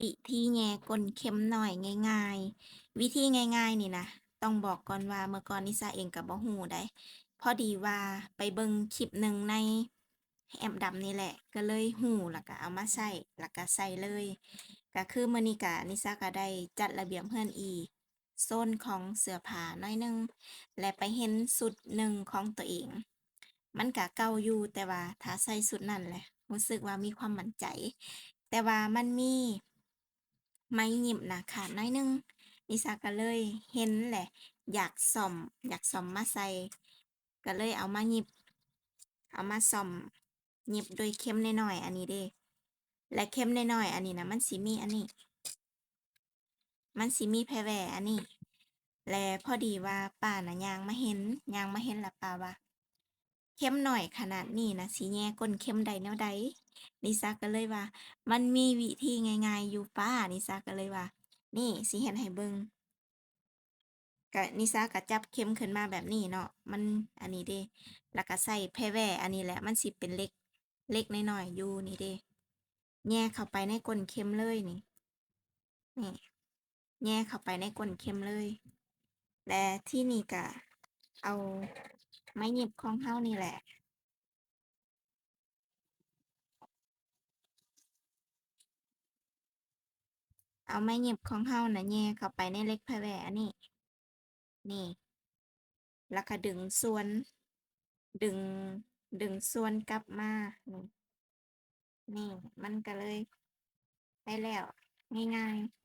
ວິທີແຍ່ກົ້ນເຂັມນ້ອຍງ່າຍໆ. ວິທີງ່າຍໆນີ້ນະ ຕ້ອງບອກກ່ອນວ່າເມື່ອກ່ອນນິສາເອງກໍບໍ່ຮູ້ໃດ໋. ພໍດີວ່າໄປເບິ່ງຄລິບໜຶ່ງໃນແອັບດຳນີ້ແຫຼະ ກໍເລີຍຮູ້ ແລ້ວກໍເອົາມາໃຊ້ ແລ້ວກໍໃສ່ເລີຍ. ກໍຄືມື້ນີ້ກະນິສາກໍໄດ້ຈັດລະບຽບເຮືອນອີ່ ໂຊນຂອງເສື້ອຜ້າໜ້ອຍໜຶ່ງ ແລະ ໄປເຫັນຊຸດໜຶ່ງຂອງຕົວເອງ. ມັນກະເກົ່າຢູ່ ແຕ່ວ່າຖ້າໃສ່ຊຸດນັ້ນແຫຼະ ຮູ້ສຶກວ່າມີຄວາມໝັ້ນໃຈ. ແຕ່ວ່າມັນມີໄມ້ຫຍິບນະຂາດໜ້ອຍໜຶ່ງ, ນິສາກະເລີຍເຫັນແຫຼະ ຢາກສ້ອມ ຢາກສ້ອມມາໃສ່ ກະເລີຍເອົາມາຫຍິບ ເອົາມາສ້ອມ ຫຍິບໂດຍເຂັມນ້ອຍໆອັນນີ້ເດ້. ແລະ ເຂັມນ້ອຍໆອັນນີ້ນະ ມັນຊິມີອັນນີ້ ມັນຊິມີແພແວ່ອັນນີ້ ແລະ ພໍດີວ່າປ້ານະຍ່າງມາເຫັນ ຍ່າງມາເຫັນແລ້ວປ້າວ່າ ເຂັມນ້ອຍຂະໜາດນີ້ນະ ຊິແຍ່ກົ້ນເຂັມໄດ້ແນວໃດ? ນິສາກໍເລີຍວ່າ ມັນມີວິທີງ່າຍໆຢູ່ປ້າ, ນິສາກໍເລີຍວ່າ ນີ້ ຊິເຮັດໃຫ້ເບິ່ງ. ກະ ນິສາກະຈັບເຂັມຂຶ້ນມາແບບນີ້ເນາະ ມັນອັນນີ້ເດ້ ແລ້ວກະໃສ່ແພແວ່ອັນນີ້ແຫຼະ ມັນຊິເປັນເຫຼັກ ເຫຼັກນ້ອຍໆຢູ່ນີ້ເດ້ ແຍ່ເຂົ້າໄປໃນກົ້ນເຂັມເລີຍນີ້ ນີ້ ແຍ່ເຂົ້າໄປໃນກົ້ນເຂັມເລີຍ. ແລະ ທີນີ້ກະເອົາໄມ້ຫຍິບຂອງເຮົານີ້ແຫຼະ ເອົາໄມ້ຫຍິບຂອງເຮົານະແຍ່ເຂົ້າໄປໃນເຫຼັກແພແວ່ອັນນີ້ ນີ້ ແລ້ວກະດຶງສ່ວນ ດຶງ ດຶງສ່ວນກັບມາ ນີ້ ນີ້ ມັນກະເລີຍໄດ້ແລ້ວ ງ່າຍໆ.